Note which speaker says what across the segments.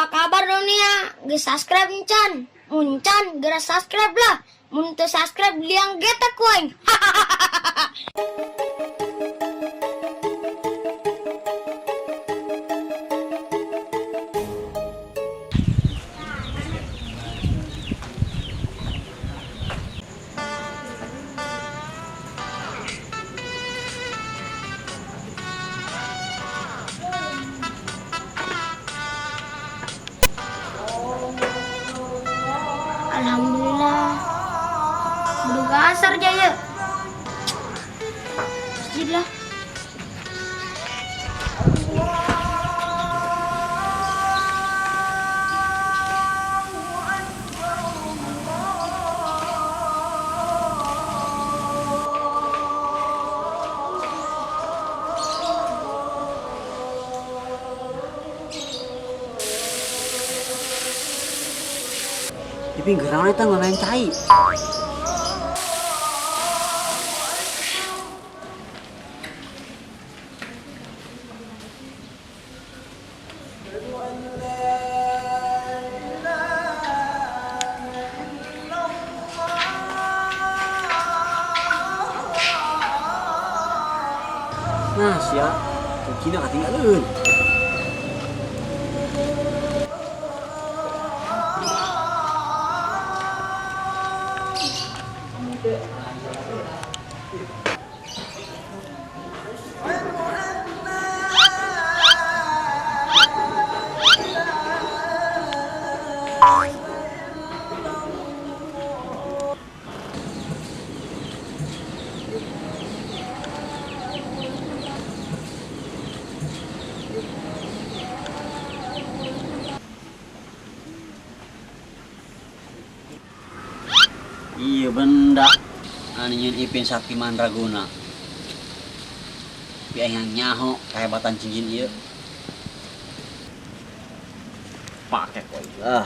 Speaker 1: Apa kabar, dunia? Geus subscribe encan? Mun can, geura subscribe lah. Mun teu subscribe, liang getek ku aing. Alhamdulillah. Bedug asar jaya. Masjid lah.
Speaker 2: Di pinggiran eta nggak cai. Nah, sia, kucina ketinggalan. Iya benda anu nyieun Ipin Sakti Mandraguna. Pi aing nyaho kehebatan cincin ieu. Pake kok. Ah.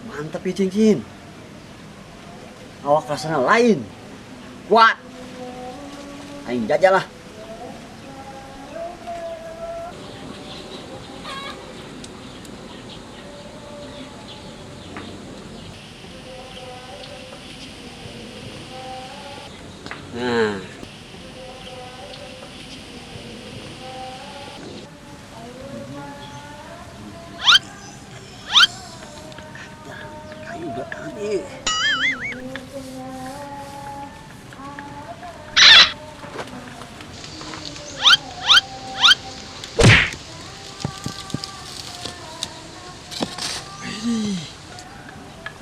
Speaker 2: Mantap ya cincin. Awak rasanya lain. Kuat. Aing jajal lah. Nah. Kayu belakang ieu.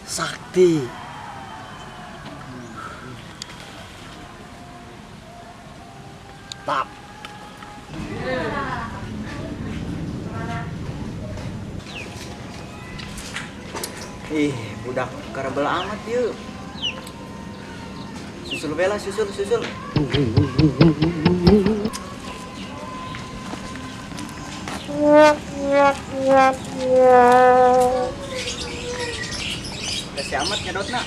Speaker 2: Sakti. Tap.
Speaker 3: Ih, budak karabel amat yuk. Susul bela, susul, susul. Kasih amat nyedotna.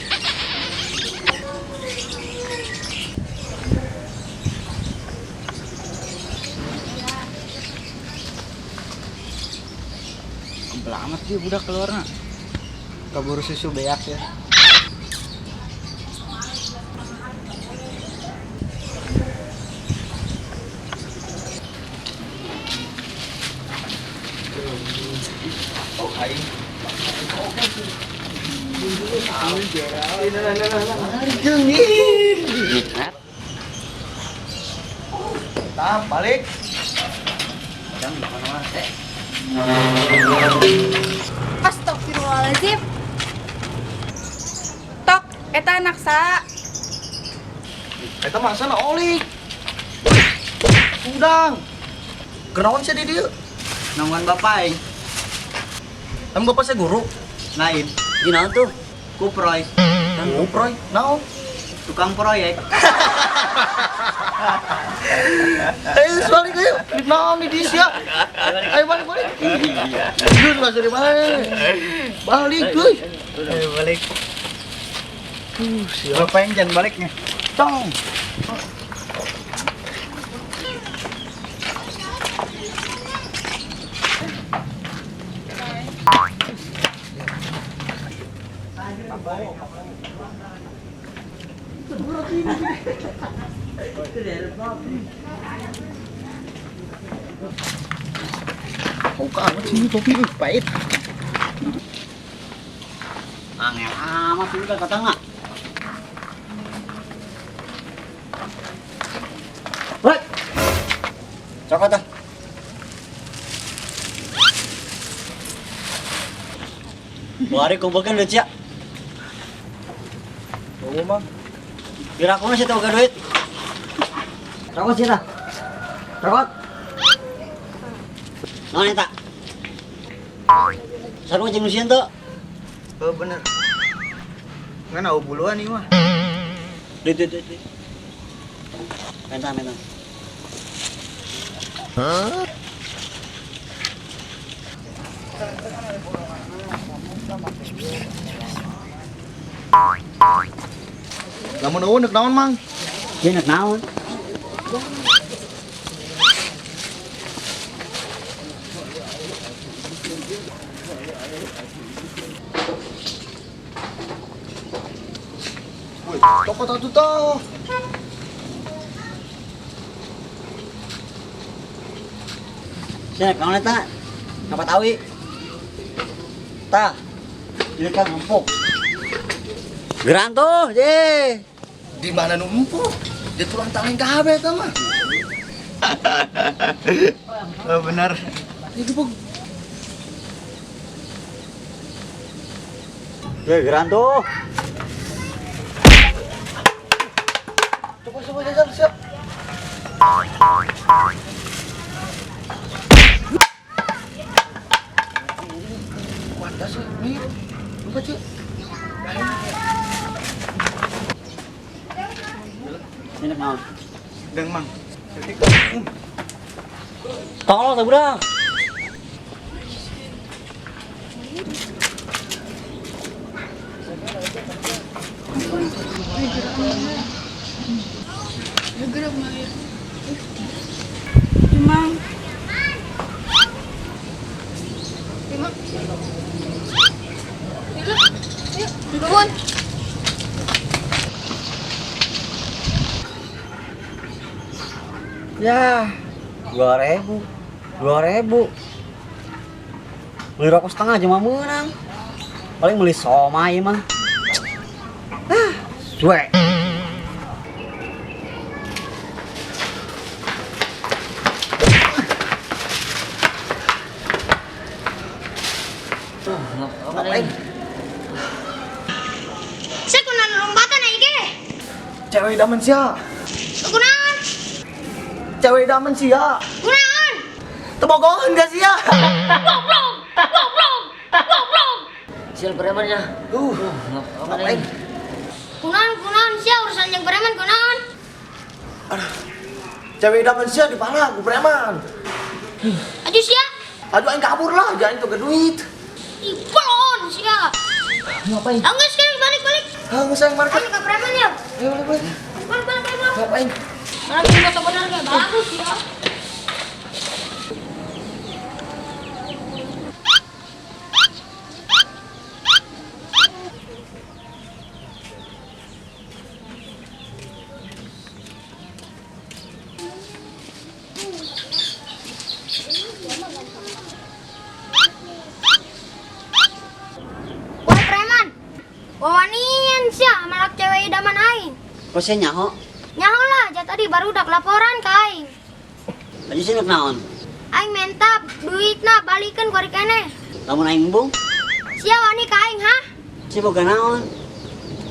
Speaker 3: Kebel amat dia budak keluarna. Kaburu susu beak ya. Oh, aing. Tah, balik.
Speaker 2: Jangan mana-mana teh.
Speaker 4: Astagfirullahaladzim. Tok, eta anak sa.
Speaker 3: Eta masana olik. Udang. Kenaon sih di dieu?
Speaker 2: Nungguan bapak aing.
Speaker 3: Emang bapak saya guru?
Speaker 2: Lain. Ginaon tuh? Kuproy.
Speaker 3: Kuproy? Naon?
Speaker 2: Tukang proyek.
Speaker 5: Ayo balik ayo. Di naon di dieu sia? Ayo balik balik. Geus lah seri balik. Balik euy.
Speaker 3: Ayo balik.
Speaker 5: Siap.
Speaker 3: Bapak yang jangan baliknya.
Speaker 5: Tong. Buka amat sini topi ih, pahit.
Speaker 2: Angel amat ini kan kata nggak? Woi. Cokot ah. Buari kumpulkan duit ya.
Speaker 3: Oh, Bang.
Speaker 2: Biar aku masih tahu duit. Cokot sih lah. Cokot. Naon eta? Sarua jeung nu sieun teu?
Speaker 3: Oh, bener. Ngan au buluan ieu mah.
Speaker 2: Duit duit duit. duit. Mentah mentah.
Speaker 5: Lamun eueun deuk naon, Mang?
Speaker 2: Dia nek naon?
Speaker 5: Woi, cokot atuh tah.
Speaker 2: Sia nek naon eta? Ngapa tawi? Tah. Ini kan empuk. Geran tuh, je.
Speaker 5: Di mana nu empuk? Di tulang tangan kabeh eta mah.
Speaker 3: Oh, bener.
Speaker 5: Itu pun
Speaker 2: Je, geran tuh.
Speaker 5: Coba coba jajan siap. Wadah sih, nih. Lupa sih.
Speaker 2: Ini nek naon?
Speaker 3: Deng, Mang.
Speaker 2: Tolol tuh budak.
Speaker 4: Mang. Lima. Yuk, yuk, nuhun.
Speaker 2: Ya, 2.000, 2.000. Beli rokok setengah aja mah menang. Paling beli somai mah. Ah, suwe.
Speaker 5: Ngapain?
Speaker 1: Saya kunaon lompatan aing ge.
Speaker 5: Cewek idaman sia.
Speaker 1: Kunaon?
Speaker 5: Cewek idaman sia.
Speaker 1: Kunaon?
Speaker 5: Tebogohan gak sia?
Speaker 2: Sial premannya.
Speaker 5: Ngapain?
Speaker 1: Kunaon kunaon sia urusan jeung preman kunaon?
Speaker 5: Cewek idaman sia dipalak ku preman.
Speaker 1: Aduh sia.
Speaker 5: Aduh aing kabur lah, jangan tuh duit.
Speaker 1: Ih, bolon sia.
Speaker 5: Ngapain?
Speaker 1: Ah, geus sekarang balik balik.
Speaker 5: Ah, nggak sayang market.
Speaker 1: Ayo ke preman ya.
Speaker 5: Ayo balik balik.
Speaker 1: Balik balik balik.
Speaker 5: Ngapain?
Speaker 1: Malah juga sebenarnya bagus ya. Wah preman, wawanian sia malak cewek idaman aing.
Speaker 2: Kok sia nyaho?
Speaker 1: Nyaho lah, jat tadi baru udah laporan ke aing.
Speaker 2: Aja sih nek naon?
Speaker 1: Aing menta duitna balikeun ku ari keneh.
Speaker 2: Lamun aing embung,
Speaker 1: Sia wani ka aing ha?
Speaker 2: si boga naon?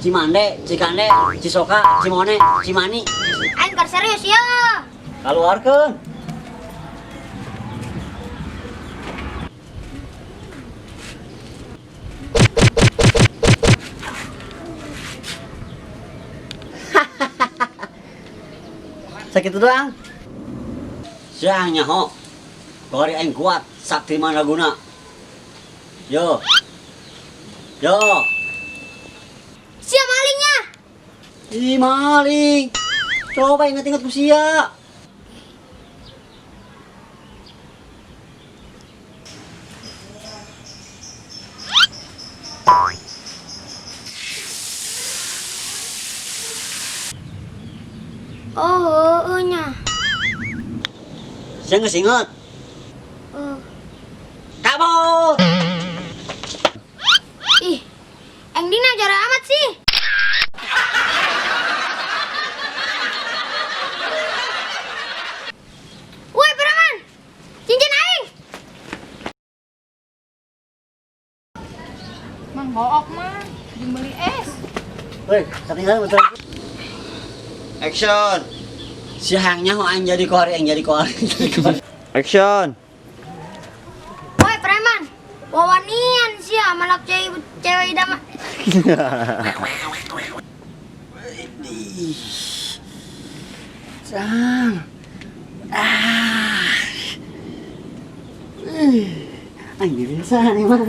Speaker 2: Cimande, Cikande, Cisoka, Cimone, Cimani.
Speaker 1: Aing keur serius ya.
Speaker 2: Kaluarkeun. Sakitu doang. Sia nyaho. Kori aing kuat, sakti mandraguna. Yo. Yo.
Speaker 1: Sia malingnya.
Speaker 2: Ih, maling. Coba ingat-ingat ku sia.
Speaker 1: Oh, heueuh nya.
Speaker 2: Sia geus inget.
Speaker 1: Oh.
Speaker 2: Kabur.
Speaker 1: Ih, endingnya jorok amat sih. Woi, preman. Cincin aing.
Speaker 4: Mang hook mah, jeung beli es.
Speaker 2: Woi, ketinggalan betul.
Speaker 5: Action.
Speaker 2: Si hayang nyaho aing jadi kori, aing jadi kori.
Speaker 5: Action.
Speaker 1: Woi, preman. Wawanian sia malak cewek cewek idaman.
Speaker 2: Cang. Ah. Aing biasa nih mah.